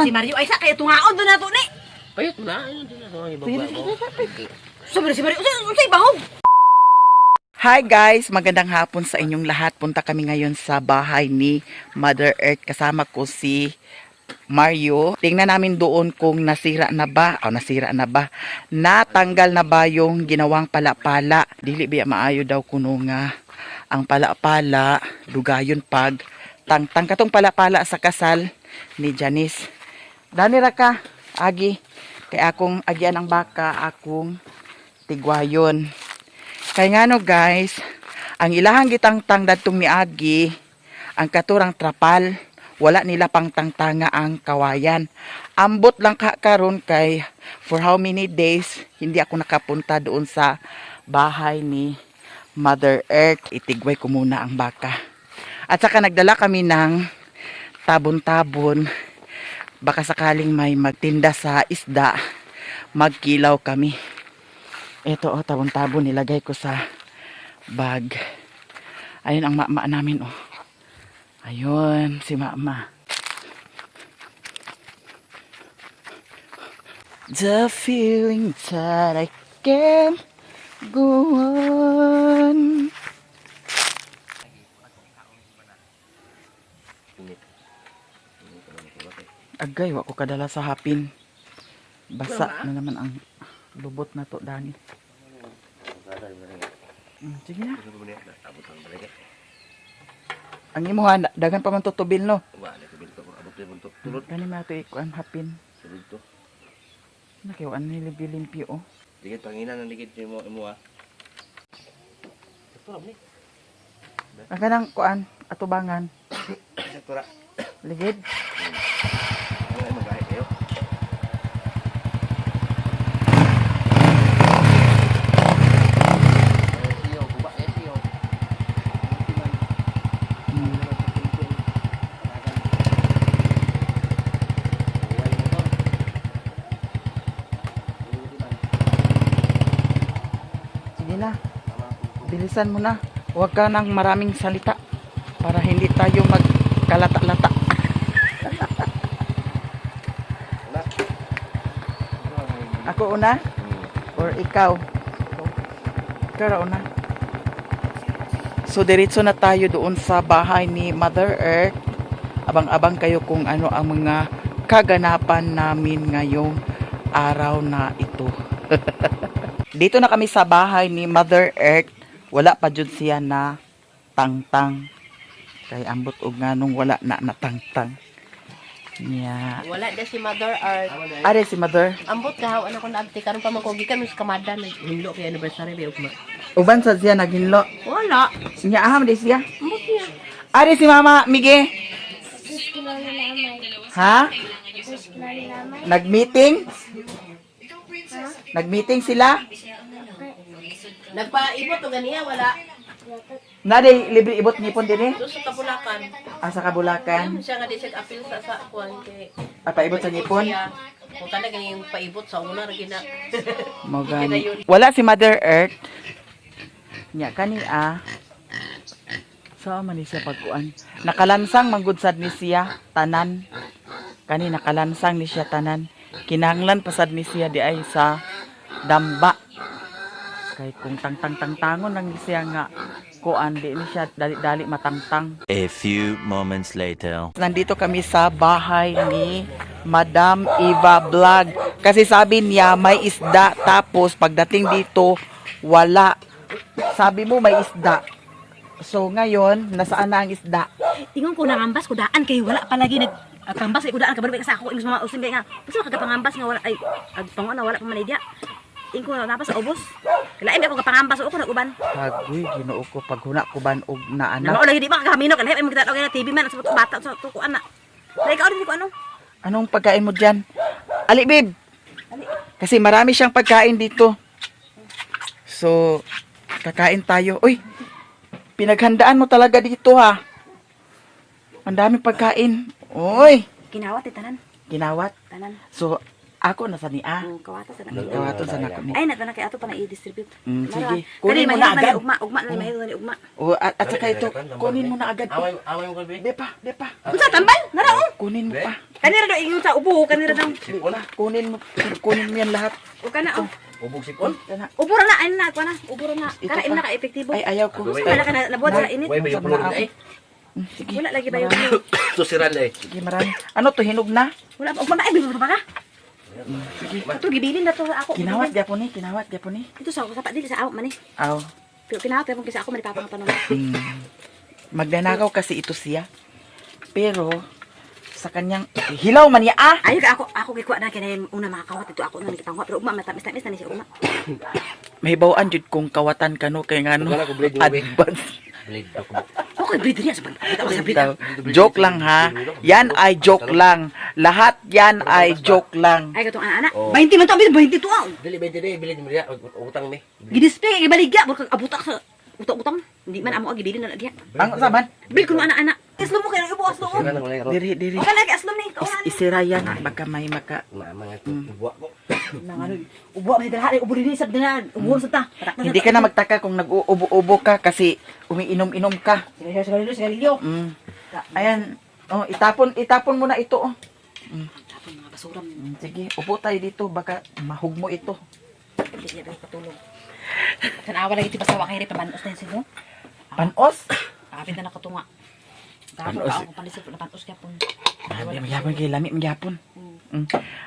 Tanan. Si Mario ay sa kay tungaon do na to ni. Payot mo na. Ayun, din na. Ibaba ko. Sabi si Mario, unsay unsay bahog? Hi guys, magandang hapon sa inyong lahat. Punta kami ngayon sa bahay ni Mother Earth. Kasama ko si Mario. Tingnan namin doon kung nasira na ba. O nasira na ba. Natanggal na ba yung ginawang palapala. Dili biya maayo daw kuno nga ang palapala dugayon pag tangtang katong palapala sa kasal ni Janice. Dani ra ka, agi. Kay akong agian ang baka, akong tigwayon. Kay ngano guys, ang ilahang gitangtang dadtong miagi, ang katurang trapal, wala nila pang tangtanga ang kawayan. Ambot lang ka karon kay for how many days hindi ako nakapunta doon sa bahay ni Mother Earth. Itigway ko muna ang baka. At saka nagdala kami ng tabon-tabon. Baka sakaling may magtinda sa isda, magkilaw kami. Ito oh, tabon-tabon nilagay ko sa bag. Ayun ang mama namin oh. Ayun, si mama. The feeling that I can't go on. Agay, wa ko kadala sa hapin. Basa na naman ang lubot na to, Dani. Sige na. Ang imuha, dagan pa man tutubil, no? Tulod. Kani ma to ikuan hapin. Tulod to. Nakiwan ni limpyo oh. Ligid, panginan ang ligid mo imo ah. Sakto ra ni. Ang kanang kuan atubangan. Sakto ra. Ligid. Ano ay magahi kayo? Siyo, guba kayo siyo. Sige na. Bilisan mo na. Huwag ka nang maraming salita para hindi tayo magkalata-lata. Ako una or ikaw? Ikaw ra una. So diretso na tayo doon sa bahay ni Mother Earth. Abang-abang kayo kung ano ang mga kaganapan namin ngayong araw na ito. Dito na kami sa bahay ni Mother Earth. Wala pa jud siya na tangtang. Kay ambot og nganong wala na natangtang. Nya. Wala na si Mother Earth. Are si Mother. Ambot ka haw ano ko naabti karon pa man ko gikan sa kamada naghinlo kay anniversary bi ugma. Uban sa siya naghinlo. Wala. Nya aham di siya. Ambot niya. Are si Mama Mige. Ha? Nag-meeting? Nag-meeting sila? Nagpaibot to ganiya wala. Nade libre ibot ngipon dinhi? Doon sa Kabulakan. Ah, sa Kabulakan. Ayun siya nga di siya apil sa kuan kay. Ah, paibot sa ngipon. Siya. Kung talaga yung paibot sa una ra gina. Mo gani. Wala si Mother Earth. Nya kani ah. Sa man ni siya pagkuan. Nakalansang manggud sad ni siya tanan. Kani nakalansang ni siya tanan. Kinahanglan pasad ni siya di ay sa damba. Kay kung tangtang tangtangon lang ni siya nga kuan di ni siya dali-dali matangtang. A few moments later. Nandito kami sa bahay ni Madam Eva Vlog. Kasi sabi niya may isda tapos pagdating dito wala. Sabi mo may isda. So ngayon, nasaan na ang isda? Ingon ko nangambas ko daan kay wala pa lagi nag kambas kay kudaan kabalo sa ako ingos mga usin kay nga. Gusto ka pangambas nga wala ay ag pango na wala pa man idya. Ingko na napa sa ubos. Lain ako kapangambas ako nag-uban. Agoy, Ginoo ko paghuna ko ban og Na na anak. mao lagi di ba kagamino kay lahi mo kita og TV man sa bata sa tuko ana. Dai ka ko ano. Anong pagkain mo dyan? Ali, babe! Kasi marami siyang pagkain dito. So, kakain tayo. Uy, pinaghandaan mo talaga dito ha. Ang daming pagkain. Uy, Kinawat eh, tanan, ginawat. tanan. So, Ako na sa niya. Oh, kawata sa na. Kawaton sa nako ni. Ay, na na kay ato pa na i-distribute. Sige. Kunin Kunin mo na agad. Ugma, ugma na mahilo na ugma. Oh, at saka ito, kunin mo na agad. Away, away mo kalbi. Di pa, di pa. Unsa tambal? Nara oh. Kunin mo pa. Kanira daw ingon sa ubo, kanira daw. Di pa. Kunin mo yan lahat. O kana oh. Ubog sipon. Kana. Ubo ra na ay na kuan na. Ubo ra na. Ito Kana pa. im na ka epektibo. Ay, ayaw ko. Ay, Wala ka na nabuhat sa init. Way may Sama uplor na na eh. Sige. Wala lagi ba yun? Susiran na eh. Sige, marami. Ano to, hinog na? Wala pa ugma na ay bibo pa ka. Sige. Ito gibilin na to ako. Kinawat gyapon ni, kinawat gyapon ni. Ito sa sa dili sa awak man eh. Aw. Pero kinawat pero kaysa ako man ipapangatanong. Magnanakaw kasi ito siya. Pero sa kanyang hilaw man niya ah. Ayo ka ako ako gikuha na kay una makakawat ito ako na nagitangwa pero ugma matamis-tamis na ni siya ugma. May bawaan jud kung kawatan kano kay ngano. Wala ko blade, yung Advance. Blade ako. Okay, breed niya sa pag sa breed. Joke lang ha. Yan ay joke lang. Lahat yan ay joke lang. Ay katong ana-ana. Oh. 20 man to, 20 to ah. Dili ba dili bilid mo diya utang mi. Gidisplay kay gibaligya burkag abutak sa utang-utang. Hindi man amo gibilin na diha. Ang saman? Bil kuno ana-ana. Aslom mo kay ibo aslom. Susiran na wala ro. Diri diri. Okay lagi aslom ni. Kauna ni. Isira yan baka may maka Mama nga to. Ubo ko. Nang ano, ubo man dala ubo dinhi sa dinan, ubo sa ta. Hindi ka na magtaka kung nag-uubo-ubo ka kasi umiinom-inom ka. Sigarilyo, sigarilyo, sigarilyo. Ayan. Oh, itapon itapon mo na ito oh. Tapon mga basura. Sige, upo tayo dito baka mahugmo ito. Hindi na patulog. Tanawa lagi ti basawa kay pabanos na yun sino. Panos? Kapit na nakatunga. Tapos Panos. pa ako palisip na panos kaya pon. Grabe, magyapon kay lami magyapon.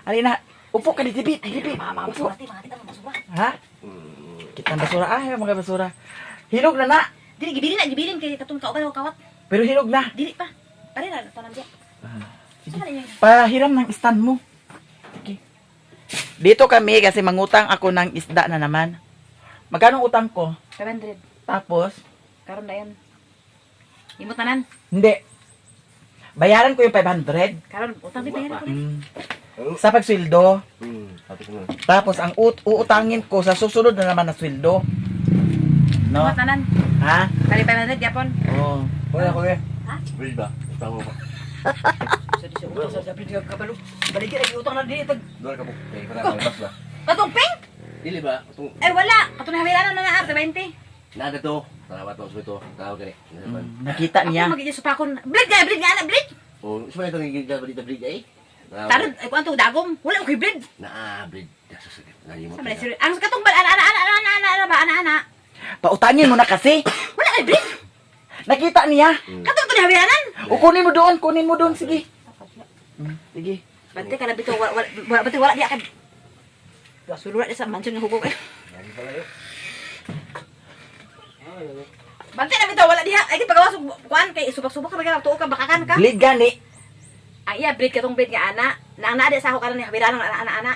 Alina, upo ka dito, bi, bi, Mga upo. basura ti, mga tita, mga basura. Ha? Kita ang basura, ah, yung mga basura. Hinog na na, Dili gibilin na gibilin kay katong kauban kawat. pero hinog na. Dili pa. Pare na tanan diya. Sige. Saan na niya? Pahiram ng stand mo. Okay. Dito kami kasi mangutang ako ng isda na naman. Magkano utang ko? 500. Tapos, Karon na yan. Imo tanan. hindi. Bayaran ko yung 500. Karon utang di bayaran ko ni. Sa pagsweldo. Tapos mo. Tapos, ang uutangin ko sa susunod na naman na sweldo. No? Imo tanan. Ha? Kali 500 yapon. Oo. Wala ko eh. Ha? Blade ba? Utang mo ba? Sa di sa utang sa sabi di kabalo. Baligya lagi utang na di tag. Doon ka po. Kay para malabas ba? Katong pink? Dili ba? Utong Ay wala. Katong nahawilan na na 20. nada to. Tanawa to, ito. Tanawa gani. Nakita niya. Ako magiging supakon. Bleed nga, bleed nga na, bleed. Oh, isma ito gigil ba dito blade ay? Tanawa. Tarod, ay kuan to dagom. Wala ko bleed. Naa blade. Nasusunod. Nalimot. Sa man sir. Ang katong bal ana ana ana ana ana ana ba ana ana. Pautangin mo na kasi. Wala kay bleed. Nakita niya. Katong to nahawilanan. O kunin mo doon, kunin mo doon, sige. Sige. Bante ka na bitaw wala wala bante wala diya kay. Basulura di sa mansion nga hugog. Lagi pala yun. Bante na bitaw wala diha. Ay pagawas og kuan kay subak-subak ka bagay tuo ka bakakan ka. Bleed gani. Ang iya bleed katong bleed nga ana. Na ang naa di sa ako karon ni hawilanan ana ana ana.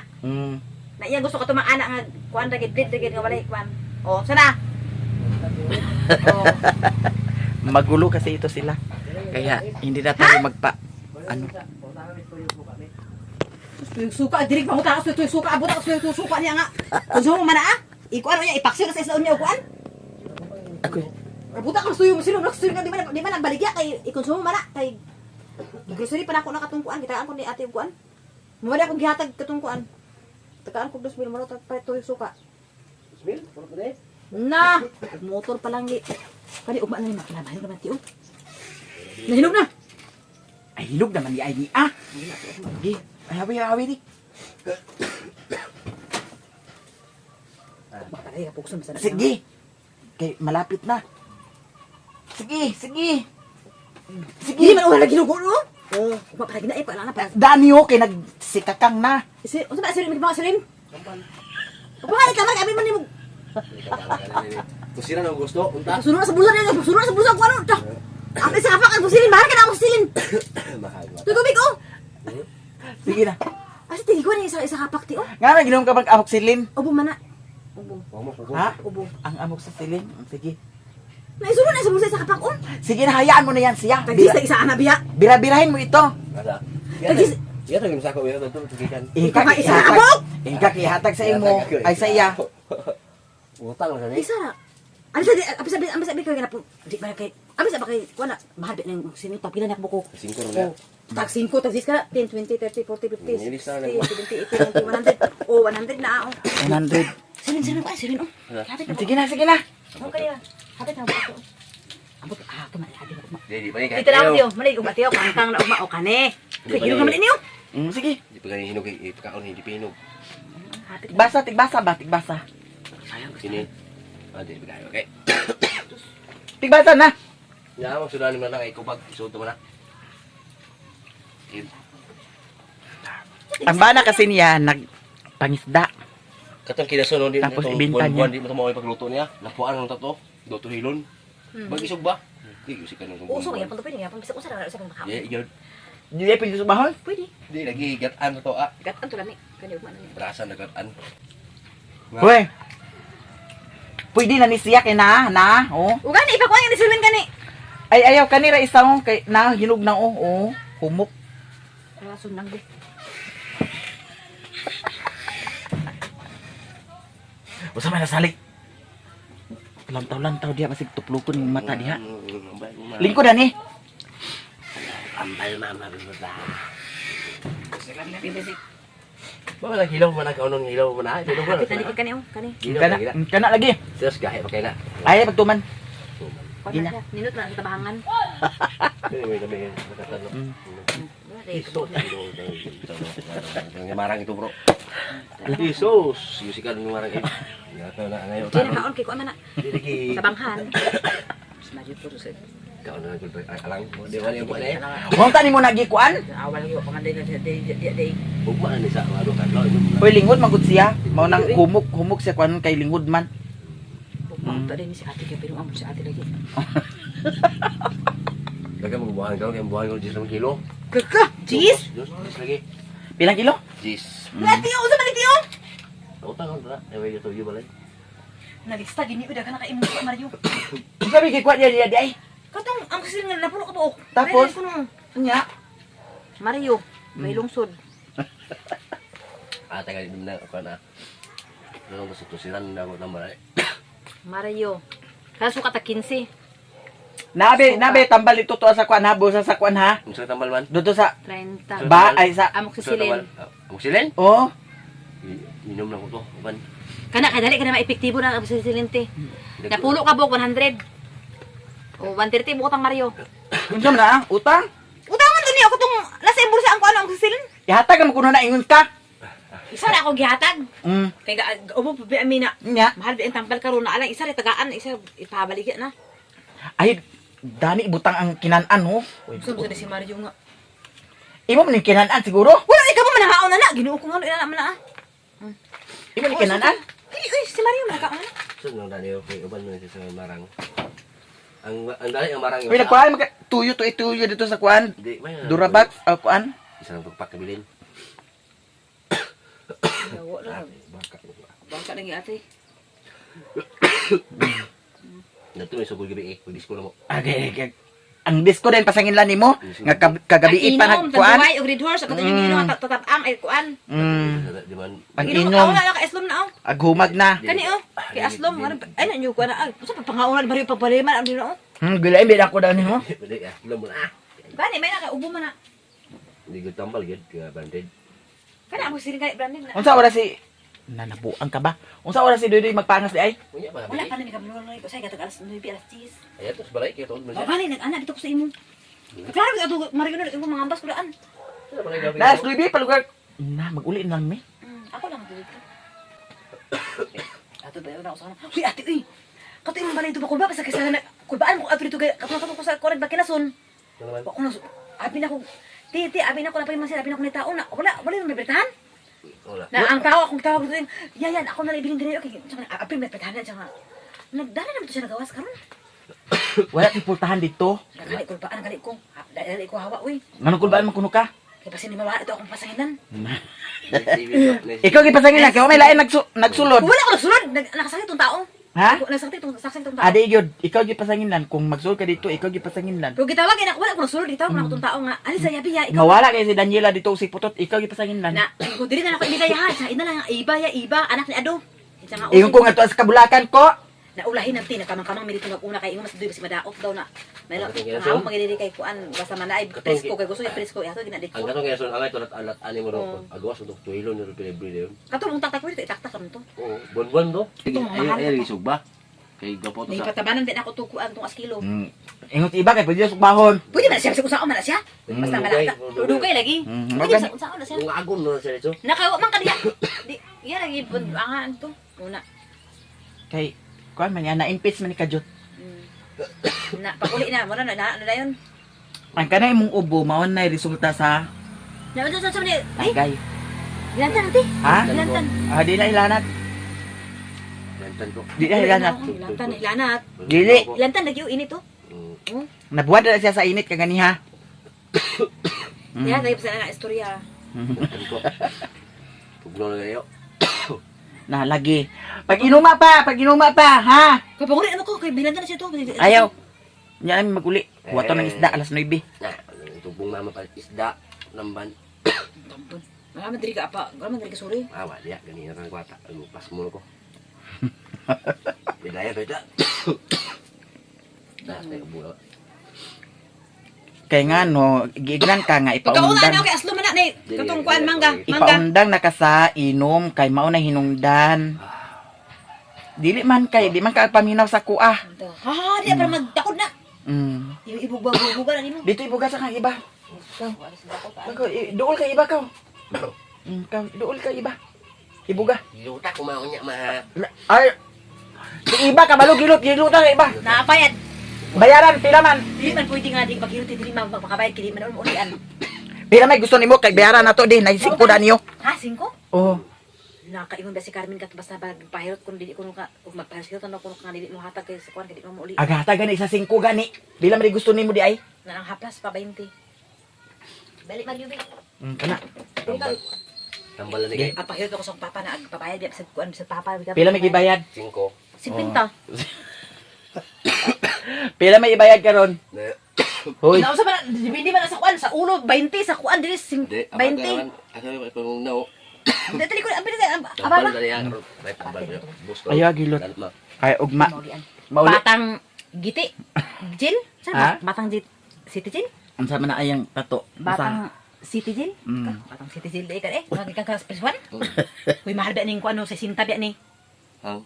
Na iya gusto ka tumang ana nga kuan ra gid bleed ra gid nga walay kuan. Oh, sana. Oh. Magulo kasi ito sila. Kaya hindi na tayo magpa ano. Tuyong suka, diri pa ko tuyong suka, abot ako tuyong suka niya nga. Konsumo man na ah. Ikuan niya ipaksiw na sa isla niya kuan. Ako. Abot ako tuyong sino nak tuyong di man di man nagbaligya kay ikonsumo man na kay grocery pa na ako nakatungkuan kitaan ko ni ate og kuan. Mawala akong gihatag katong kuan. Tagaan ko 2,000 mo pa tuyong suka. Smil, puro pa din. Na, motor pa lang ni. Kani ugma na ni makina naman naman ti oh. Nahinog na. Ay hinog naman ni ay ni ah. Sige. Ay hawi hawi di. Makalay ka pugson sa Sige. Kay malapit na. Sige, sige. Sige. Hindi man wala ginugo no. Oh, ugma pa lagi na eh pa na pa. Dani oh, kay nagsikakang na. Si, unsa ba sirim mga sirim? Upahan ka man abi man nimo. Kusira na gusto, unta. Sulod sa bulsa niya, sulod sa bulsa ko ano. Ate sa kapak ang silin, mahal ka na ako silin. Mahal. Tubig oh. Sige na. Asa tingin ko ni isa isa kapak ti oh. Nga na ginom ka bang amok silin? Ubo man na. Ubo. Huwag mo, huwag mo. Ha? Ubo. Ang amok sa silin. Sige. Naisulod na sa bulsa isa kapak oh. Sige na hayaan mo na yan siya. Tagis na isa ana biya. Bira-birahin mo ito. Nada. Tagis. Iya, tagis sa ako, iya, ito, tugikan. Ingka Ikaw, isa abok! Ingka ihatag sa imo ay sa iya. Utang na Isa ra. Ano sa abi sabi abi sabi kay na po. Di ba kay abi sabi kay wala mahal ba nang sino tapila na buko. Singko na. Tag 5, tag 6 ka. 10, 20, 30, 40, 50, Nilis na 60, 70, 80, 90, 100. Oh, 100 na ako. 100. Sirin, sirin ko. Ay, sirin, oh. Kapit na. Sige na, sige na. Oh, kaya. Kapit na. Abot. Abot. Ah, kumain. Di, di pa ni Dito lang tiyo. Malay ugma tiyo. Kangkang na ugma o kane. Di ba Hinog naman inyo. Sige. Di pa gani hinog eh, pagkaon hindi pa hinog. Tigbasa, tigbasa ba? Tigbasa. Sini. Ah, di pa kayo. Okay. Tigbasa na. Ya, magsudan mo na kay kubag isuot mo na. Eh, Ang bana kasi niya, nagpangisda. Katong kinaso no di Tapos katong ibenta buwan-buwan niya. di mo tumaoy pagluto niya. Lapuan ng tato, doto hilon. Bag isog ba? Di usik ka nung Uso kaya pang pwede nga pang bisag usa na usa pang makaon. Di yun. Hindi niya pwede sumahol. Pwede. Di lagi gatan to ah. Gatan to lami. Kani ugma na niya. Brasa na gatan. Hoy. Pwede na ni siya kay na, na, oh. Ugani ipakuha nga ni Silvin kani. Ay, ayaw, kanira isa oh, kay na, hinog na oh, oh. Humok. Rason lang di. Usa man nasalik. Lantaw-lantaw diha masig tuplokon yung mata diha. Lingkod ani. Ambal mama baba. Ba lang hilaw man ang kaunon hilaw man ah. Hilaw man. Kapit na di kani oh, kani. Hilaw Kana, na. kana lagi. Serius gahe pa kay na. Ay pagtuman. Kuha Di na na. siya. Ninot na sa tabangan. Anyway, kami nakatano. Isos. Marang ito bro. Isos. Yusikan ng marang ito. Nga na ngayon. Di na kaon kay kuha man na. Di lagi. Tabanghan. Mario po sa Kaon na gud alang. Di ba niya buwan eh. Huwag tani mo nagikuan. awal yo pamanday na di di di. Ugma na ni sa mga dukan lo. Hoy lingkod magud siya. Mao nang humok, humok siya kuan kay lingkod man. Pagpangta din si ate kay pero amo si ate lagi. Kaya magbuhan ka, kaya buhan ko 10 kilo. Kaka, jeez. Diyos, Diyos lagi. Pilang kilo? Jis. Lati usa man tiyo. Utang ko na. Ewe yo tuyo balay. Nalista gini udah kana kay imo ko Mario. Sabi kay kuan diya diya di ay. Katong ang kasi nga napuno ka buok. Tapos? Meron ko nung- Nya. Mario, may lungsod. Ah, tagal din na ko na. Ano ko sa tusiran na ako tambal. Mario. Kaso kata 15, Nabe, nabe tambal ito to sa kuan ha, busa sa kuan ha. Unsa tambal man? Dito sa 30. ba ay sa Amoxicillin. Amoxicillin? oh. Inom lang ko to. Uban. Kana kay dali kana maepektibo na ang amoxicillin te. Napulo ka buok 100. O 130 buok ang Mario. Unsa man na ah? Utang? Utangan to niya ako tong nasa imbursa ang kuan ang amoxicillin. Ihatag mo kuno na ingon ka. Isa ra ako gihatag. Kay ubo pa bi amina. Nya. Mahal bi ang tambal karon na alang isa ra tagaan, isa ipabaligya na. Ay dani butang ang kinan-an ho. Gusto mo si Mario nga. Imo man yung kinan-an siguro. Wala ikaw pa manahaon na na. Ginoo ko nga ina man na. Ah. Imo ni kinan-an. Dili uy si Mario manakaon na. Saan nang dali okay uban man sa marang. Ang dali ang marang. Uy, nagkuhan maka tuyo to ituyo dito sa kuan. Di, may Durabox o kuan. Isa lang pagpak kabilin. Wala. Baka. Bangka lagi ate. Nato may sugod gabi eh. Pag-disco na mo. Okay, okay. Ang disco din pasangin lang nimo nga kagabi pa nagkuan. Tanduay og Red Horse ako inyong inom tatapang ay kuan. Di man. Inom Pag-inom, na kay Aslom na oh. aghumag na. Kani oh, kay Aslom ano ay na nyo kuan na. Ay, usa pa pangauna ni Mario pagbalay man ang dino oh. Gulain bida ko daw nimo. Dili ah. Alam mo na. Ah. Gani may naka ubo man na. Hindi ko tambal gid kaya banded. Kana ako siring kay branded na. Unsa oras si nanabuang ka ba? Unsa oras si Dudoy magpangas di ay? Unya pa Wala gabi. pa na mi kabalo ko say katag alas 9 alas 10. Ay ato sa balay kay tuod man Oh, siya. gani nag-ana dito ko sa imo. Klaro ato Mario na ko mga ambas ko daan. Sa balay gabi. Nas Dudoy palugar. Na maguli lang mi. Ako lang dito. Ato ba na ako sa kana. Uy ate uy. Kato imong balay dito ba kulba basta kay na kulbaan ko ato dito kay kato ko sa korek ba kinason. Ano naman? Wa ko na abi na ko ti ti abi na ko na pa abi na ko ni tao na wala wala may bertahan. Wala. Na ang tao akong tawag dito ya yan ako na lang ibilin diri okay. Tsaka abi may bertahan na tsaka nagdala naman to siya nagawas karon. Wala ti pultahan dito. Nagani kulbaan gani ko. Dali ko hawa uy. Nganong kulbaan man kuno ka? Kay basin ni mawala ito akong pasanginan. Ikaw gipasangin na kay wa may lain nagsulod. Wala ko nagsulod, nakasakit tong tao. Ha? Nasakit tong sakit tong tao. Ade gyud, ikaw gipasanginan kung magsulod ka dito, ikaw gipasanginan. Pero gitawag ako wala ko nagsulod, gitawag na ako tong tao nga. Ali sa yabi ya ikaw. Mawala kay si Daniela dito si Putot, ikaw gipasanginan. Na, ko dili na ako ibigay ha. Sa ina lang iba ya iba anak ni Ado. Isa nga Ingon ko nga to sa kabulakan ko. Naulahin ang tin, nagkamang-kamang mi dito nag-una kay ingon mas duy kasi madaot daw na. May Ang katong ang ginason? ako magdiri kay kuan basta man ay Katong presko kay gusto niya presko ato gina dito. Ang katong ginason angay to alat ani mo ro. Agawas to tuhilon ni pilibre dayon. Kato mong taktak ko dito itaktak man to. Oo, buwan-buwan to. Ito, mga Ayo mahal ayo to. isog ba? Kay gapo to May sa. patabanan din ako tukuan tong askilo. Ingot iba kay pwede sa bahon. Pwede man siya sa unsaon man na siya. Basta Dugay, malaka. Dugay lagi. Pwede sa unsaon na siya. Kung agon no siya dito. Nakawa man kaniya. Di iya lagi angan to. Una. Kay kuan man yan, na-impeach man ni Kajut. Na paguli na mo na na na dayon. Ang kanay mong ubo mao na resulta sa Na unsa sa ni? Ay, tagay. gilantan ate. Ha? Gilantan. Ah, di na ilanat. Lantan ko. Di na ilanat. Gilantan, ilanat. Dili. Gilantan lagi init to. Nabuhat na siya sa init kaganiha. Ya, tayo sa nga istorya. Lantan ko. Tugno na kayo. Na lagi. Pag inuma pa, pag inuma pa, ha? Kapag ano ko kay bilantan na siya to. Ayaw. Nya namin maguli. Wato ng isda alas 9. Na, tubong mama palit isda lamban. Tampon. Wala man diri ka apa, wala man diri ka suri. Ah, wala ganina kang kwata. Lupas mo ko. Bidaya bida. Na, tayo bulo. Kay nga no, giignan ka nga Pagkauna ipaundang. na okay aslo man na ni katong kuan mangga, mangga. Ipaundang na ka sa inom kay mao na hinungdan. Dili man kay di man ka paminaw sa kuah. Ha, ha, di para magtakod na. Yung ibugba-buga na nimo. Dito ibuga sa kang iba. Ikaw, duol kay iba kaw. Kaw, duol kay iba. Ibuga. Yuta kumaon niya ma. Ay. Si iba kabalo gilot, gilutan kay iba. Naapayad. Bayaran pila man. Dili man pwede nga di paghilot dili man makabayad kay di man ulian. Pila may gusto nimo kay bayaran nato din, nay 5 da niyo. Ha, singko? Oh. Nakaingon ba si Carmen kat basta pahirot kun dili kuno ka ug magpahirot na kuno ka dili mo hatag kay sa kuan kay di mo uli. Agata gani sa 5 gani. Pila man gusto nimo di ay? Na ang haplas pa 20. Balik Mario be. Kana. Tambal. Tambal na ni kay. Ang pahirot ako sa akong papa na agpabayad biya sa kuan sa papa. Pila may gibayad? 5. 50. Pila may ibayad karon? Na. Hoy. Nausa pa na, depende man na sa kuan sa ulo 20 sa kuan dili Di, 20. Ako yung pangungnaw. na oh. Dili ko ang pili Tambal ababa. na niya. May tambal niya. Bus ko. Ayaw, gilot. Dalat ma. Ay ugma. Maulian. Mauli. Batang giti. Gin? Saan Ha? ba? Batang git. City Gin? Unsa man na ayang tato? Batang City Gin? Batang City Gin di ka eh. Mga kang ka press one. Uy mahal ba ning kuan no sa sinta ba ni? Ang.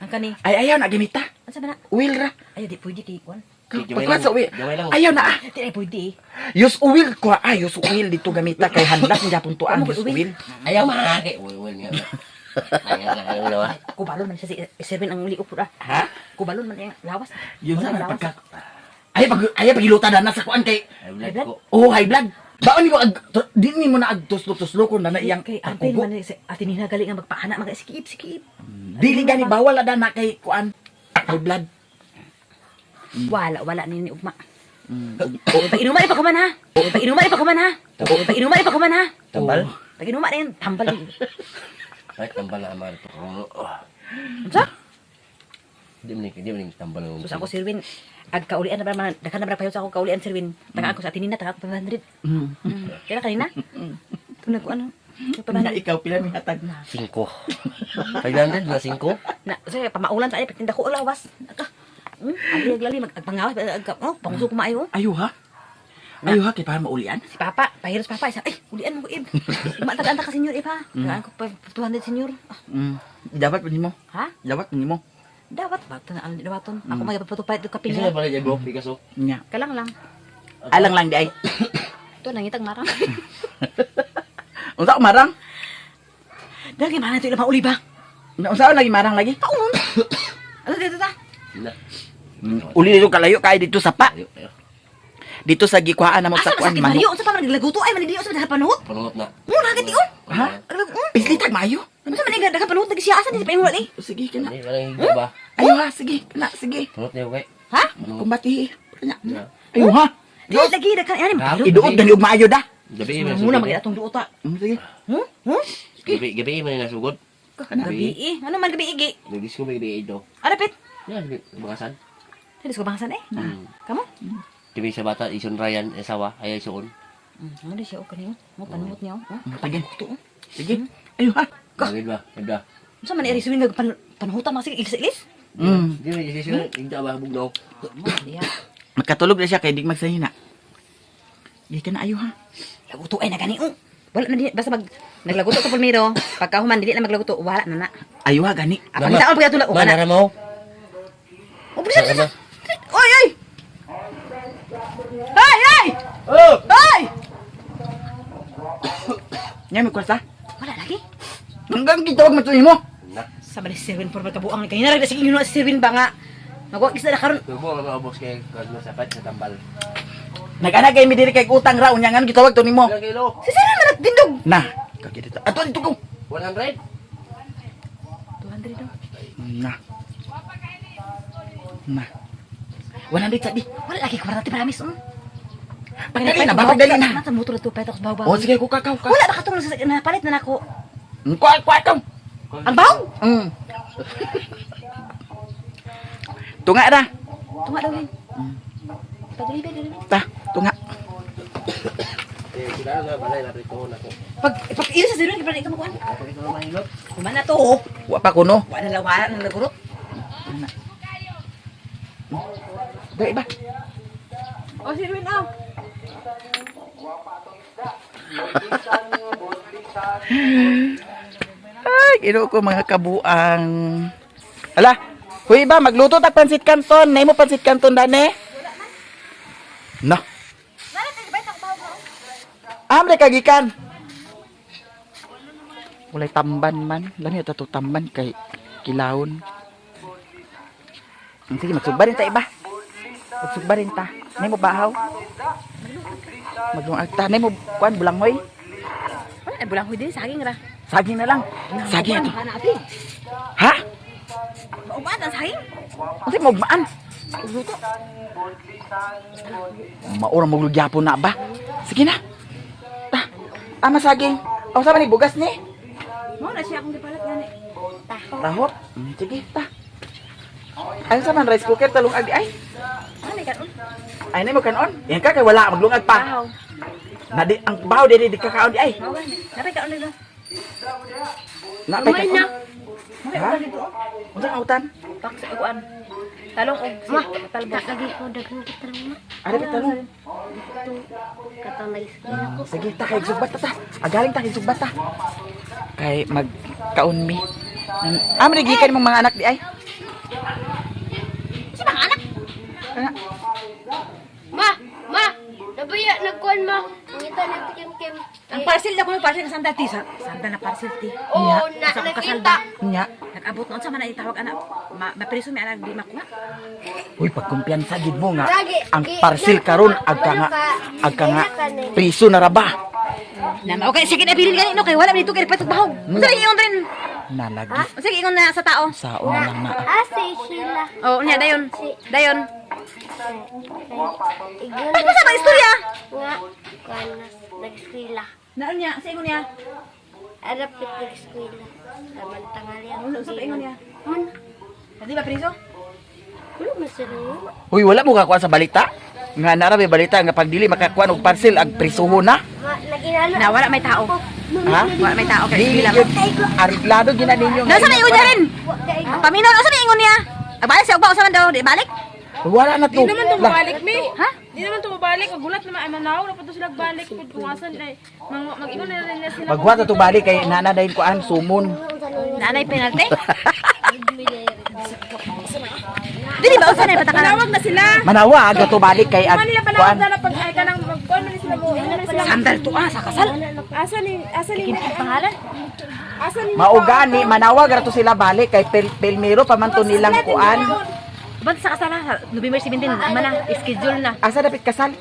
Ang kani. Ay ayaw na gimita. Unsa ba na? Uwil ra. Ayo di pwede kay kuan. Gamay Pagkuhan lang. sa uwil. Gamay lang. Ayaw na ah. Di ay pwede. eh. Yus uwil ko ah. Yus uwil dito gamita kay handlas ni Japon tuan. Amo ko Yus uwil. uwil. Ayaw ma. Kay uwil nga. Ayaw na ayaw na. Kubalon man siya si Serwin ang liok pud ah. Ha? Kubalon man iyang lawas. Yun Wala sa lawas. pagka ay pag ay pagiluta na na sa kuan kay Ay blood ko. Oh, high blood. Baon nimo ag di nimo na ag tuslo-tuslo kun na na iyang Kay ampil kugo. man ni si Ate Nina gali nga magpaana mag sikip sikip. Dili gani bawal ada na kay kuan high blood. Wala wala ni ni ugma. Pag inuman pa kuman ha. Pag inuman pa kuman ha. Pag inuman pa kuman ha. Tambal. Pag inuman na yan tambal. Ay tambal na ama ito. Unsa? Di man ni tambal. Sus ako Sirwin, ag kaulian na ba man, daghan na ba nagpahiot sa ako kaulian Sirwin. Taga ako sa atin nina, taga ako 500. Kaya kanina? Tunag ko ano? Na ikaw pila mi hatag. 5. 500 na 5. Na, sige, pamaulan sa ay pagtinda ko lawas. Aka. Agi aglali mag agpangawas ag oh, panguso ko maayo. Ayo ha. Ayo ha kay para maulian. Si Papa, pahiros Papa isa. Ay, ulian mo ko ib. Matag-anta ka senyor ib ha. Tagaan ko pa 200 senyor. Ah, Dapat pa nimo. Ha? Dapat pa nimo. Dawat ba na ang dawaton. Ako magpapatupad do kapin. Isa na pala dyan bro, Picasso. Nya. Kalang lang. Alang lang di ay. Ito nangitag marang. Unsa ko marang? Dagi man ito ilang mauli ba? Unsa lagi marang lagi? Taon. Ano dito ta? Na. Uli dito kalayo kay dito sa pa. Ayo, ayo. Dito sa gikuhaan na mo Asa sa man kuan sa manok. Mario? Unsa pa man naglaguto ay man di unsa man panuhot? Panungot na. Mo na gati on. Ha? Pislitag maayo. Unsa man nagdagan panuhot lagi siya asa di pa ingon eh. Sige kana. Ano, walang higa ba? Ayo ha, sige. Kana, sige. Panungot na yung kay. Ha? Kumbati. Kana. Ayo ha. Di lagi daghan ani Ha? Iduod gani og maayo da. Gabi man Muna magid atong duota. Sige. Huh? Huh? Gabi, gabi man nasugod. Gabi eh. Ano man gabi igi? Nagdisco may gabi ito. Ano pit? Yan, bakasan. Dili ko bangsan eh. Kamo? Tibi sa bata, ison Ryan, asawa, ay ison. Ano di siya o kaniyo? Mo panuhot niya oh. Sige. Kuto. Sige. Ayo ha. Bagay ba? Ganda. Unsa man iri suwin panuhutan mga sige ilis ilis? Di na siya igda ba bugnaw. Diha. Makatulog na siya kay di magsahina. Di ka na ayo ha. Laguto ay na gani oh. Wala na di basta mag naglaguto to pulmiro, pagka human dili na maglaguto, wala na na. Ayo ha gani. Apa kita ang pagkatulog Ma, na. nara mo. Oh, bisa, bisa. Oy, oy. Ay, ay! Oh! Ay! Nya may kwarta. Wala lagi. Hanggang gitawag mo to nimo. Na. Sa bali si Sirwin por magkabuang ni kanina ra sige ingon si Sirwin ba nga. Magwa kisa na karon. Tubo nga mga boss kay kag sapat sa tambal. Nag-ana kay mi diri kay utang ra unya ngan gitawag to nimo. Ilang kilo? Si Sirwin man nagtindog. Na, kagidto. Ato dito ko. 100? 200 daw. Na. Na. 100 sa di. Wala lagi kwarta ti promise. Oh. Pagdali na ba? Pagdali na. Nasa motor na to pet ako baw. Oh, sige, kuka ka, kuka. Wala ba katong sa napalit na nako. Kuha, kuha ka. Ang baw. Tunga ra. Tunga daw yun. Padali ba dali. Ta, tunga. Eh, sila na balay na rito na ko. Pag pag iyo sa Sirwin kay ka makuan. Ako ito na mahilot. Kuman na to. oh. Wa pa kuno. Wala na wala na nagurot. Dai ba? Oh, Sirwin aw. Ay, ginoo ko mga kabuang. Ala, huy ba magluto tag pansit canton. Nay mo pansit canton dane? Na. Amre kagikan. Walay tamban man. Lami ta to tamban kay kilawon. Sige, magsugba rin ta iba. Magsugba rin ta. Nay mo bahaw. Maglungag ta. Nay mo kuan bulanghoy. Wala ay bulang din saging ra. Saging na lang. Saging ito. Ana api. Ha? Maumaan ang saging. Unsa mo ugmaan? Luto. Maura mo gyapon na ba? Sige na. Ta. Ama saging. Aw sa man ni bugas ni? Mao na siya akong gipalit gani. Tahop. Sige, ta. Ay sa man rice cooker talong ag ay. Ano karon? Ay na mo kanon. Yan ka kay wala maglungag pa. Bahaw. Na di ang bahaw di di ka kaon di ay. Mao gani. Napay kaon dito. Na pay kaon. Mao Ha? dito. Unsa ang utan? Pak sa kuan. Talong og Ma, talbos. lagi ko daghang kitrang ma. Ara pa talong. Katong nag-eskwela ko. Sige ta kay sugbat ta ta. Agaling ta kay sugbat ta. Kay magkaon mi. Amo ni gikan imong mga anak di ay. Si mga anak. Kana. Ma, ma, nabaya nagkuan ma. Ngita na kim kim. Ang parcel na ko yung parcel sandal ti. Sandal na parcel ti. Oh, na Sa akong kasal nakita. ba? Nya. Nag-abot noon sa man ay tawag anak. Ma mapriso mi anak di makuha. Uy, pagkumpiyansa gid mo nga. Lagi, Ang parcel karon agka nga agka nga priso na ra ba? Na mao kay sige na bilin gani no kay wala man dito kay patog bahog. Unsa lagi ingon rin? Nalagi. Unsa lagi ingon na sa tao? Sao na lang na. Ah, si Sheila. Oh, unya dayon. Dayon. Igun Ay, basta ba istorya? nga kuan na nag-eskwela. Naon niya, sa ingon niya. Arapit nag-eskwela. Taman tangali ako. Unsa pa ingon niya? Man, Di ba priso? wala man sila nga. Uy, wala mo kakuha sa balita. Nga nara may balita nga pag dili makakuha og parcel ag prisuho na. Ma, naginalo. Na wala may tao. Ha? Wala may tao kay Dili eskwela. gyud ariglado gina ninyo. Nasa may ingon niya rin. Wa kay Paminaw unsa may ingon niya? Abalik siya ugma unsa man daw di balik? Wala na to. Di naman to Lah, mabalik, mi. Ha? Di naman to mabalik. Magulat naman ay manaw. Dapat to sila balik. Pud kung asan ay mag-ingon na rin na sila. Magwa ta to balik kay nana dahin kuan sumon. Naanay penalty? Dili ba unsa na patakaran? Panawag na sila. Manawa aga to balik kay ag Kuman nila kuan. panawag na pag ay kanang magkuan man sila mo. Ingon na sila. Sandal to ah sa kasal. Asa ni Pangalan? asa ni Maugani manawag ra to sila balik kay Pelmiro pa man to nilang kuan. Ba't sa kasal ah? November 17 man na schedule na. Asa dapit kasal?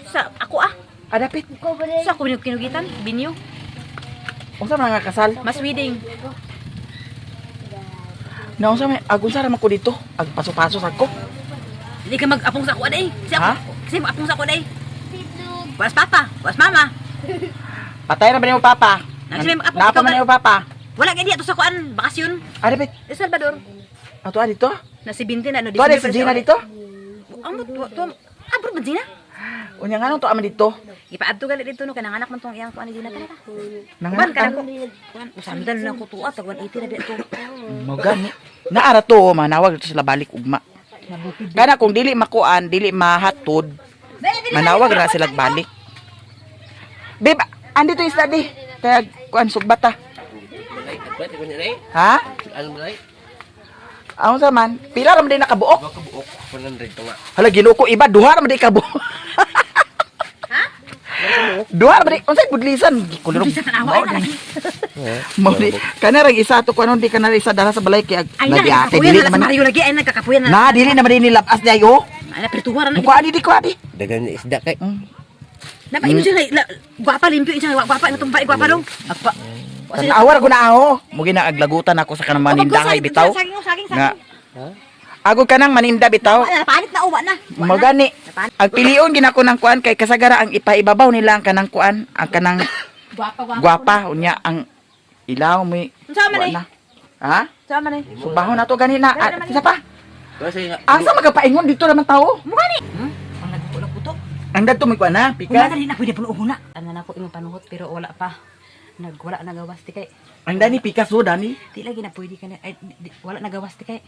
Sa ako ah. Adapit. Sa ako kinugitan, binyo, Unsa man nga kasal? mas wedding. Na unsa may ag unsa ra man ko dito? Ag paso-paso sa ko. Hindi ka mag-apong sa ako aday. Kasi Ha? ako, kasi mag-apong sa ako aday. Was papa, was mama. Patay na ba nimo papa? Nang sila mag-apong Napa ikaw man ba- nimo papa? Wala kay diya to sa kuan, bakasyon. Adapit. El Salvador. Ato dito. Na 17 na no. To si Gina dito. Amo to to. Ah, bro, ba Gina? Unya nga to aman dito. Ipaadto gali dito no kay nanganak man tong iyang kuan ni Dina tara. Nanganak Uban ka na ang- ko. Kuan usamdan lang ko tuwa tag 180 na dito. Mo gani. Naara to, manawag dito sila balik ugma. Kana kung dili makuan, dili mahatod, manawag ra sila balik. Babe, andito isda di. Kaya kuan sugbata. Balay, at ba ko niya Ha? Ano balay? Ang sa man, pila ra man di nakabuok. Duha ka buok 100 to nga. Hala Ginoo ko iba duha ra man di kabuok. Ha? Duha ra man di unsay budlisan? Kulurog. Budlisan tanawa, ay, na lagi. Mao di kana rang isa to kuan di kana isa dala sa balay kay Ay na na di ate nagkakapuyan dili na sa naman. Mario lagi ay nagkakapuyan na. Na dili naman din nilabas di ayo. Ay na pertuwa ra na. Mukha ani di ko adi. Dagan na isda kay. Na ba imo siya gwapa limpyo siya gwapa nga tumbay gwapa dong. Agpa. Tanawa ra ko na aho. Mo ginaaglagutan ako sa kanang manindahay bitaw. Saging saging Nga. saging. Ako kanang maninda bitaw. Wala na palit na uwa na. Wa na. Mo gani. Ang pilion ginako ng kuan kay kasagara ang ipaibabaw nila ang kanang kuan, ang kanang Gwapa gwapa. gwapa unya ang ilaw mo. Unsa man eh? Ha? Sama man eh. Subahon na to gani na. Ah, isa pa. Kasi nga Asa magapaingon dito naman tao? Ang nagkulo kuto. Ang dadto may kuan na, Wala pika. na din na pwede puno na. Ano na ko imong panuhot pero wala pa. Nagwala nagawas ti kay. Ang dani pikas so dani. Di lagi na pwede ka na ay, di, wala nagawas ti kay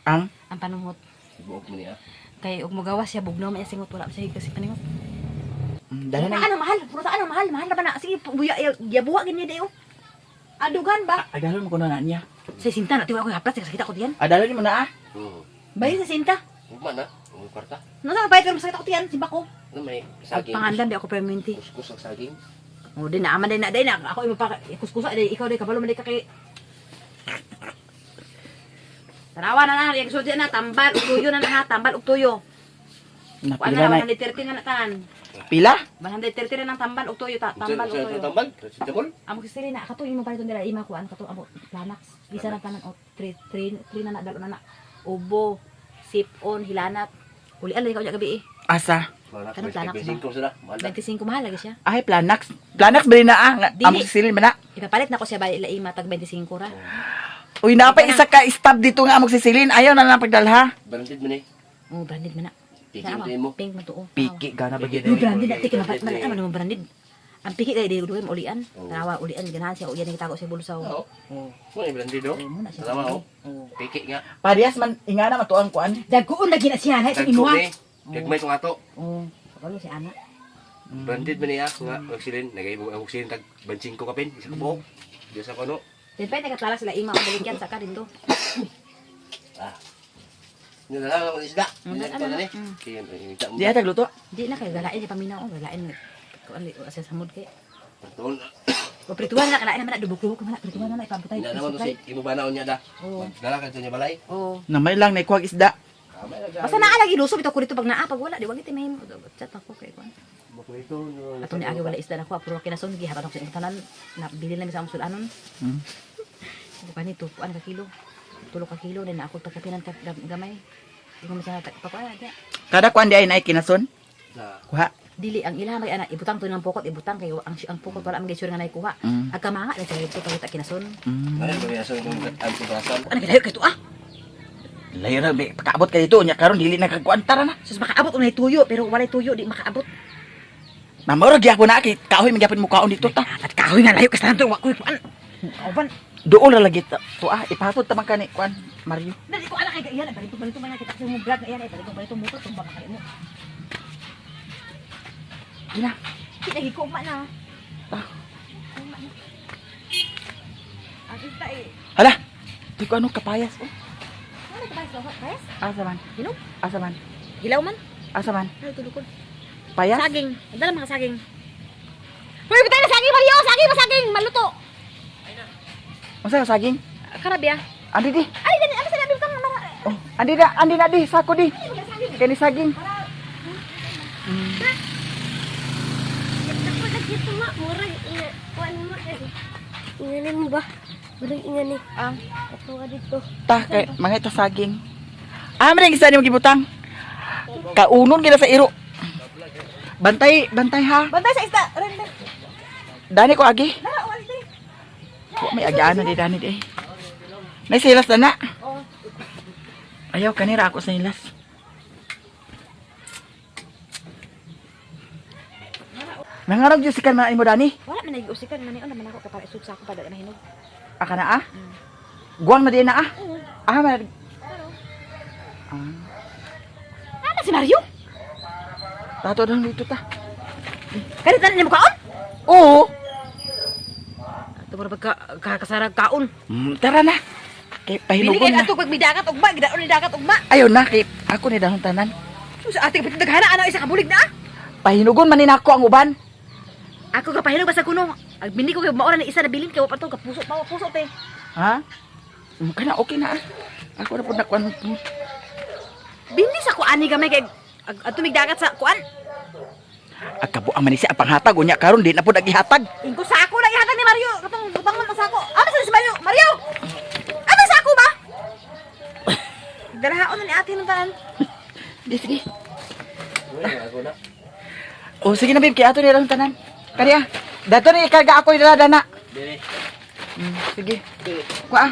Ang ang panuhot. Buok mo niya. Kay og mogawas siya bugnaw man siya singot wala siya kasi paningot. Dani na. Ano mahal? Puro ano mahal? Mahal na ba na? Sige, buya yabuwa gini dayo. Adugan ba? Adalon mo kuno na niya. Sa sinta na tiwa ko haplas kasi kita ko diyan. Adalon mo na ah. Bayo sa sinta. Ugma na. Ang kwarta. No sa bayad pero masakit ako diyan, simba ko. Ano may saging. Panganlan di ako permanente. Kuskus ang saging. Oh, di na aman di na di na ako imo pa kuskusa di ikaw di kabalo man di ka kay Tanawa na na, yung sulti na, tambal, ug tuyo na na ha, tambal, ug tuyo. Kuan Napila na, na. 130 na na tanan. Pila? 130 na ng tambal, ug tuyo, ta, tambal, ug Sa tuyo. tambal, sa tambal. Amo kasi na, kato imo paliton nila, ima kuan, kato amo, planax. Isa na tanan, o, 3, 3, 3 na na, dalo na na. Ubo, sipon, hilanat. Uli alay ka unya gabi eh. Asa? Kanang planax ba? 25 sila. Mahal na. 25 mahal lagi siya. Ay, Planax. Planax ba rin na ah? Nga, Dili. Amo silin ba na? Ipapalit na ko siya ba ila ima tag 25 ra. Uy, napa isa ka stab dito nga among sisilin. Ayaw na lang pagdalha. Branded mo ni. Oh, branded man na. Piki Tama, mo. Pink man to. Oh. Piki, gana ba No, branded na tika mapalit man naman mo branded. Ang piki kay di duwe mo ulian. Tanawa ulian ganahan siya ulian gitago sa bulsa. Oo. Mo ni branded do. Mo na siya. Tama oh. Piki nga. Parehas man, inga na matuang kuan. Dagoon lagi na siya na itong imuha. Dagko ni. Gagmay ko ato. Oh, kabalo si ana. Branded man niya nga oxygen nagaybo ang oxygen tag 25 kapin isa ka buok. Diyo sa kuno. Then pa nagatlala sila ima ang balikyan sa ka dito. Ah. Nilala ko isda. Nilala ni. Kaya Di ata gluto. Di na kay galain di paminaw oh, galain. Kuan li sa samod kay. Tuon. O prituan na kalain naman na dubok-dubok man na prituan na na ipabutay. Ina naman to si imo banaon niya da. Oo. Dala ka niya balay. Oh. Namay lang, naikuhag isda. Kamay lang. Basta naa lagi lusob ito ko dito pag naa pag wala di wag iti mahimo. Chat ako kay kuan. Makulito. Ato ni agi wala isda na ko puro kinason gihatan ako sa imong tanan na bili lang sa among sulanon. Ano pa ni tupuan ka kilo. Tulo ka kilo din na ako pagkapinan ka gamay. Di ko masana ta pakuan di. Kada kuan di ay naay kinason. Na. Kuha. Dili ang ilaha may ana ibutang to ng pokot ibutang kay ang pokot wala man sure nga nay kuha. Ag kamanga na sa ito pangita kinason. Ano ba niya sa imong ang tubasan? Ano kay layo kay to ah. Layo na, be. Pakaabot ka dito. Unya karon dili na kagkuan. Tara na. Sus makaabot unay tuyo pero walay tuyo di makaabot. Namoro gyapon na kay kahoy man gyapon mo kaon dito ta. Dapat kahoy nga layo kay sa wa koy kuan. Kauban. Dool ra lagi ta. To ah, ipatod ta man kani kuan Mario. Dali ko ala kay iyan balito balito man kita sa mo vlog na iyan ay balito balito mo to tumba ka mo. Gina. Di lagi ko ugma na. Ah. Ugma na. Ang isda eh. Hala. Di ko ano kapayas oh. Ano ka ba sa payas? Asa man? Hinog? Asa man? Hilaw man. Asa man? Ay tulukod. Payas? Saging. Dala mga saging. Hoy, bitay na saging Mario, saging masaging maluto. Unsa ka saging? Karabya. Andi di. Ay dani ano sa labi kang mara. Oh, andi na di sako di. Kani saging. Ako dito ma, murag ina, kuan ma. Ingani mo ba? Murag ingani. Ah, Ato ka dito. Ta kay mga ita saging. Ah, man isa nimo gibutang. Kaunon gina sa iro. Bantay, bantay ha. Bantay sa isda. Render. Dani ko agi. Dara, wala diri. Wa may agiana di dani di. Nay silas na na. Ayaw kanira ako sa nilas. Nangarog jud sikan man mo dani. Wala man nag-usikan man ni man ako kay para isud sa ako para dali mahinog. Aka na ah. Guwang na di na ah. Ah, man. Ana si Mario? Tato daw dito ta. Kani tanan nimo kaon? Oo. Ato mura pagka kakasarag kaon. Tara na. Kay Bili pahinugon kay na. ato pag midagat ugma, gidaon ni dagat ugma. Ayo na kay ako ni dahon tanan. Sa ating kapatid naghana ana isa ka bulig na ah. Pahinugon man ni nako ang uban. Ako ka pahinog basta kuno. Ag bini ko kay maura ni isa na bilin kay wa pa to kapuso pa wa puso te. Ha? Kana okay na ah. Ako na pud nakuan. Bini sa kuan ni gamay kay ag adto migdagat sa kuan. Agkabuang man ni siya ang panghatag unya karon di na pud agihatag. Ingko sa ako lang ihatag ni Mario. Katong butang man ang sako. Asa si Mario? Mario! Asa sa ako ba? Dalahaon na ni ate ng tanan. Di sige. Wala ako na. Oh sige na babe kay ato ni dahon tanan. Kaniya. Dato ni ikarga ako ni dala na. Dili. Sige. Kuha ah.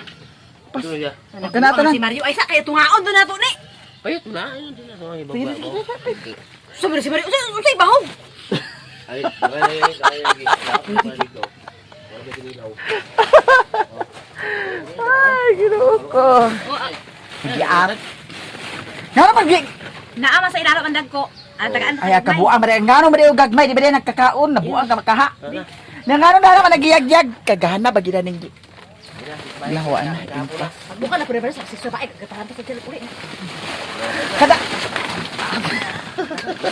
Pas. Tuloy ya. Kana tanan. Si Mario ay sa kay tungaon do na to ni. Payot mo na. Ayun, dili na. Sige, sige, sige. Sabi si Mario, unsay unsay bahog? Ay, ay, ay, ay, ay. Wala kinilaw. Ay, Ginoo ko. Giar. Ngano pag Naama sa ilalo ang dagko. Ang tagaan Ay, kabuang man ngano man og gagmay di ba di nagkakaon, nabuang ka makaha. Na ngano na naman nagiyagyag kagana ba gid ning Lawa na impa. Pagbuka na ko rin sa sa bae katahan sa tiil uli. Kada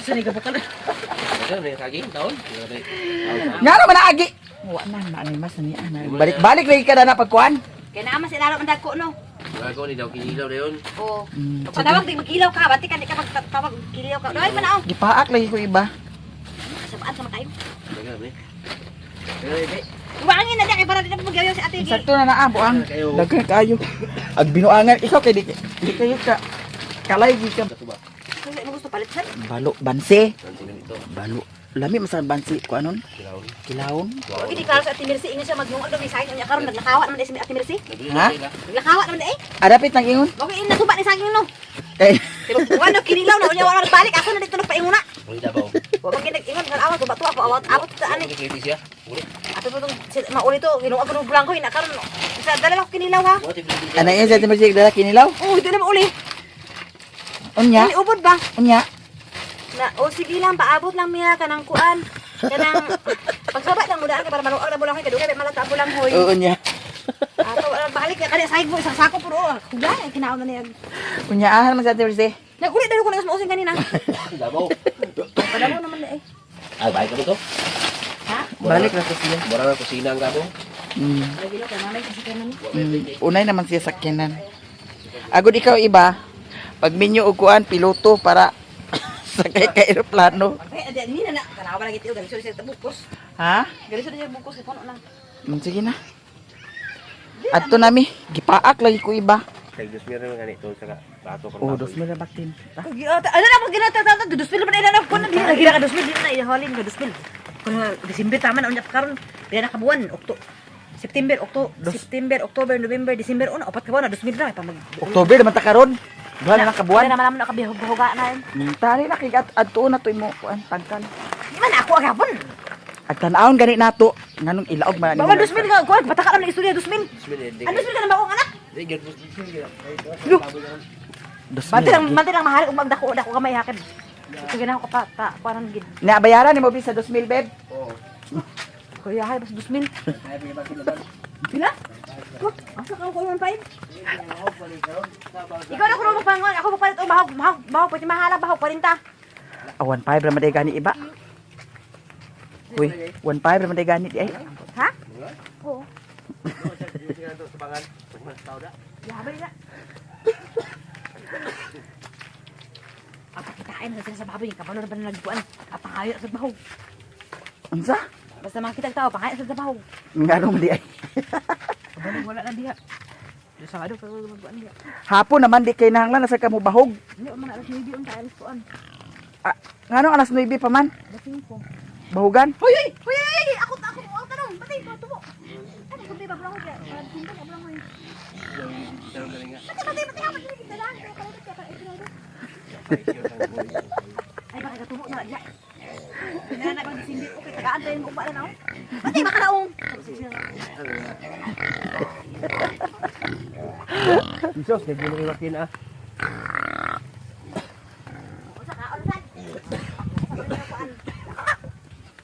Sa ni gabukan. Ano na saging taon? ngano man agi. Wa na na ni mas ni ana. Balik-balik lagi kada na pagkuan. Kay naama sa ilalo ang dagko no. Wala ko ni daw kinilaw na yun. Oo. Pagpatawag di magkilaw ka, bati ka di ka magtawag kilaw ka. Daway man ako. Gipaak lagi ko iba. Sabaan sa makayo. Dagan eh. Pero Iwangin na di kay para di na magyayo si ate. Sakto na naa buang. Daghan kayo. Ag binuangan ikaw kay di kayo ka kalay gi ka. Ito ba? Kasi mo gusto palit sad. Balo banse. Nansin na dito. Balo. Lami man sa banse ko anon? Kilawon. Kilawon. Wa gid klaro sa Ate Mercy ingon siya magnungol daw may saging niya karon naglakawa naman di si Ate Mercy. Ha? Naglakawa naman di eh. Adapit nang ingon. Okay, ina suba ni saging no. Kay Pero wala kinilaw na unya wala balik ako na dito nagpainguna. Uli dabaw. Wa man gid nag-ingon kan awat ba tuwa ko awat awat sa ani. Uli kay siya. Uli. Ato po tong mauli to ginuag ko ng bulangkoy na karon. Sa dala ko kinilaw ha. What if hindi Ana yan sa Ate Mercy dala kinilaw? Oh, ito na mauli. Unya, Dili ubod ba? unya. Na, o sige lang, paabot lang miya kanang kuan. Kanang pagsaba lang mudaan ka para maluag na bulanghoy kadugay may malata bulanghoy. Oo unya. Ato balik na kani sahig mo isang sako puro. Huga kinaon na niya. Unya ahan man sa Ate Mercy. Naguli na ko nang mausin kanina. Dabaw. Padamo naman na eh. Ay, balik ka dito. Ha? Balik ra ko siya. Mura na kusina ang gabo. Lagi kay mamay kasi kanan. Unay naman siya sakyanan. Agud ikaw iba, pag minyo og kuan piloto para sakay ka eroplano. Ay, adi ni na na kanawa lagi tiyo gali sa bukos. Ha? Gali sa bukos kay puno na. Sige na. Adto nami, gipaak lagi ko iba. Kay Diyos meron naman ganito saka bato ko. Oh, 2,000 na baktin. Ano na pag ginata ta 2,000 pa na ko na di lagi na ka 2,000 di na ihalin ka 2,000. Kun December tama na unya pa karon pila na ka buwan Okto September, October, September, October, November, December, una, upat ka buwan na 2,000 na pa mag October naman ta karon. Duha na lang ka buwan. Wala naman naman nakabihog-huga na yun. Tari na kay adto na to imo kuan tangkal. Di man ako agapon. Ag tan-awon gani nato nganong ilaog man Bawa 2,000 ka, kuan pataka lang ng istorya 2,000. Ano 2,000 ka na ba akong anak? Bante lang mahal ug magdako dako gamay hakin. Sige na ako pa ta kuanan gid. Nabayaran nimo bisa 2,000 beb. Kuya hay basta 2,000. Pila? Ko, asa ka ko man pa Ikaw na kuno magpangon, ako magpalit og bahog, bahog, bahog pwede mahala bahog 40. Ah, 1.5 ra man day gani iba. Uy, 1.5 ra man day gani di ay. Ha? Oo. Yabay na. Ang pakitain na sila sa baboy, kabalo na ba na nagbuan? Pangayo sa bahog. Unsa? Basta makita ang tao, pangayo sa bahog. Ngano man di ay. Kabalo wala na diha. Sa ano, pero magbuan diha. Hapon naman di kay nahanglan nasa ka mo bahog. Hindi, mga alas 9 unta, alas kuan. Ah, ngano alas 9 pa man? Alas 5. Bahugan? Hoy, hoy, hoy, hoy, hoy, ako, ako, ako, tanong, patay, tubo. Ano, kundi ba, bulangoy, kaya, kundi ba, bulangoy. Patay, patay, patay, patay, patay, patay, patay, Ay, baka katubo na, diha. Nana, bang December, okay, tagaan. Jesus, kay gino kay ah.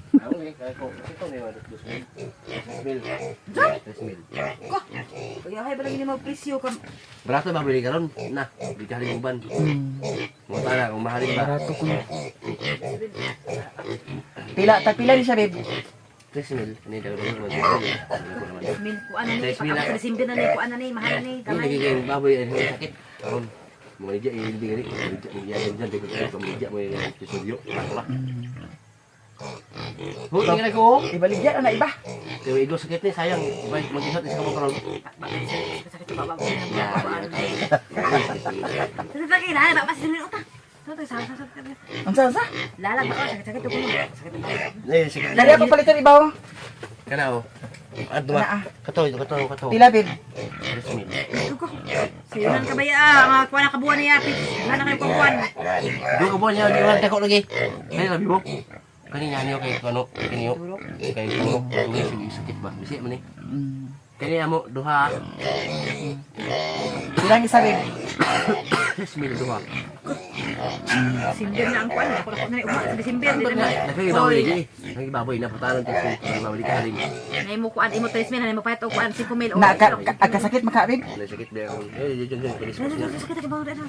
Ako eh, kaya ko. Ito na yung 2 mil. 3 mil. 3 mil. Kaya hay ba lagi ni magpresyo ka? Barato ba bili karon? Na, di ka haling uban. Mo tana kung mahalin ba. Barato ko. Pila, tag pila ni siya, babe. 3 mil. Ani daw naman. Hindi Mil kuan na ni, 3 mil pag na. December na ni kuan na ni, mahal na ni, gamay. lagi kay baboy ay sakit. Karon mga nidya hindi gani. Nidya nidya nidya di ko nidya mo yung episodyo. Wala. Ho, tingnan ko. Ibaligyan na iba. Pero igo sakit ni sayang. Mag-isot isa ka mo karon. Sakit sa baba. Sa sakit lala ba pa uta. Sa sa sa. Unsa unsa? Lala ba sakit sakit ko. Sakit. Nay, sakit. Dali ako palitan ibaw. Kana oh. Adto Kana, ah. ba? Kato, kato, kato. Pila, babe. 3 mil. Sayunan ka ba ya? Mga kuan na kabuan niya. Wala na kayo kuan. Duha ka buwan niya, di ba dako lagi. Kani labi mo. Kani niya niyo kay kano, kani yo. Kay turok, tungay sige sakit ba. Bisi man ni. Kani amo duha. Pila ang isa, babe. 3 mil duha. Simber na ang kuan. Ako na na uma sa December di na. Nagkagi baboy lagi. Nagkagi baboy na putanon tas nagkagi baboy ka rin. Nay mo kuan imo 3 mil, nay mo payat og kuan 5 mil. Na ka, ka, agkasakit maka, babe. Wala sakit ba akong. Eh, diyan diyan kani sa niya. Sakit ka ba na?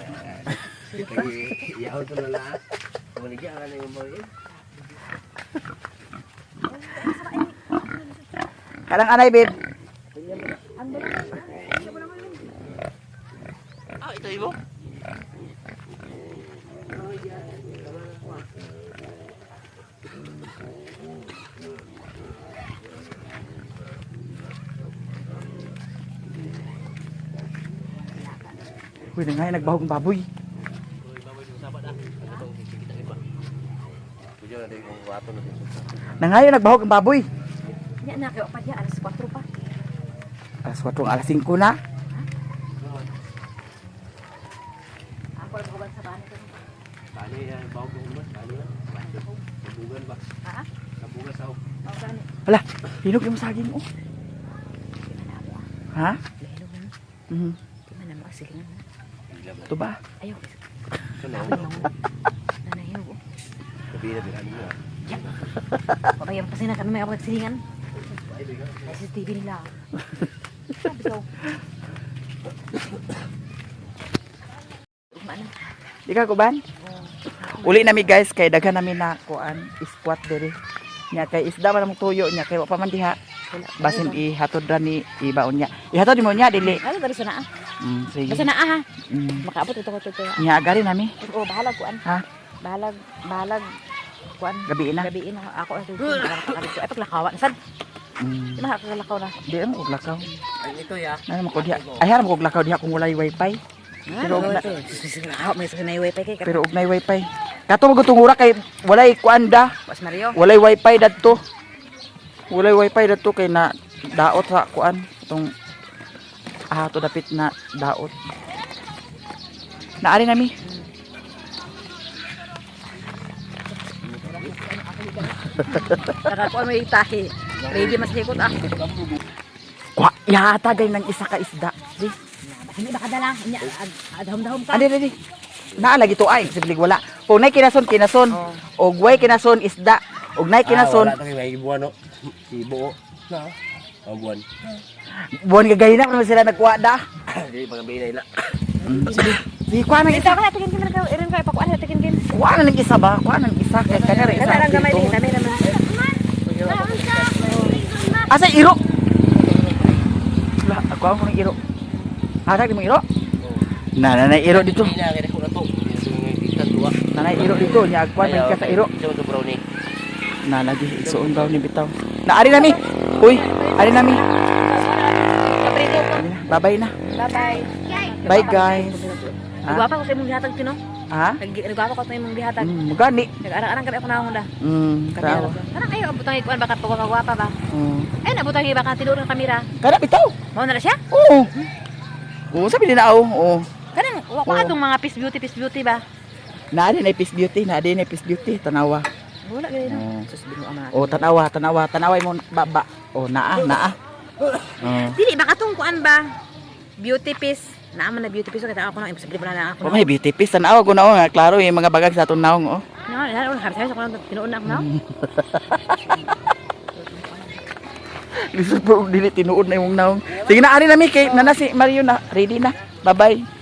Yaw to na la. Maligya ka na yung baboy. Kalang anay, babe. Ah, ito imo. Uy, nangay nagbahog ang baboy. Baboy sa sabat ah. Ang katong kita iba. Pwede na din kung wato na din. Nangayo nagbahog ang baboy. Nya na kayo pa diya alas 4 pa. Alas 4, alas 5 na. Ako lang uban sa bahay. Bani yan, bawag ko umat, bani yan. Sabugan ba? Ha? Sabugan sa Oh, gani. Hala, hinog yung saging oh. Ha? Mhm. Di man na mo sige nga. Ito ba? Ayaw. Ito na. Nanahinog. Gabi na bilangin mo. ah. Pabayang pa sina kami may ako nagsilingan. Ay, CCTV nila. Sabi ko. Ugma na. Di ka kuban? Uli nami guys kay daghan nami na kuan squat diri. Nya kay isda man among tuyo nya kay wa pa man diha. Basin ihatod ra ni ibaon niya. Ihatod nimo niya dili. Ano dari sana ah? Sige. Basta na ah ha. Makaabot ito ko ito. Nya agari nami. Oo, bahalag kuan. Ha? Bahalag, bahalag kuan. Gabi na. Gabiin na ako ang ito. Ay paglakawa na sad. Di makakalakaw na. Di mo kog lakaw. Ay, ito ya. Ano mo ko diha? Ay haram kog lakaw diha kung walay wifi. Pero og na, May sa wifi kay pero og nay wifi. Kato magutungura kay walay kuan da. Boss Mario. Walay wifi dadto. Walay wifi dadto kay na daot sa kuan itong to dapit na daot. Naari nami. Saka kuan may tahi. Ready mas likot ah. Kwa yata gay ng isa ka isda. Di. Hindi ba kadala? Nya adhom-dahom ka. Adi di. Naa lagi to ay siblig wala. Kung nay kinason kinason. Og way kinason isda. Og nay kinason Ah, wala to kay may buwan no. Si buo. Na. Ang buwan. buwan gagay na naman sila nagkuha da. Di pagabi na ila. Di kuha ng Ito isa. ka tingin kin ka irin ka ipakuan tingin kin. Kuha na ng isa ba? Kuha ng isa kay kanira isa. Kana lang gamay dito. din kami naman. Asa iro? Lah, ako mo ng iro. Asa di mo iro? Na na na iro dito. Hindi na kay ko na to. Ikan duwa. Nanay iro dito nya agkuan man ka sa iro. Ito to brownie. Na lagi igsuon daw ni bitaw. Na ari nami. Uy, ari nami. Kaprito ko. Ari na, Babay na. Bye-bye. Bye guys. Ha? Nagwapa ko sa imong gihatag tino. Ha? Nagwapa ko sa imong gihatag. Gani. Nag-arang-arang kami ako naong da. Tao. Parang ayo abutang ikuan baka pagwapa ba. Ay nabutang iba ka tinuod ng kamera. Kana bitaw. Mao na ra siya? Oo. Oo, sabi din na oo. Oo. Kanang wa ko Oo. atong mga peace beauty ba. Naa din ay peace beauty, naa din ay peace beauty, tanawa. Wala gani Oo. no. Sus binuang mga. Oh, tanawa, tanawa, tanaway mo baba. Oh, naa, naa. Oh. Dili ba katong kuan ba? Beauty piece. Naaman na beauty piece kay ako na imposible ba na ako. Oh, may beauty piece. Tanawa ko na oh, nga klaro yung mga bagag sa atong naong oh. No, na na sabi sa ko tinuon na ako na. Lisod po og dili tinuod na imong naong. Sige na, ari na mi kay nana si Mario na ready na. Bye-bye.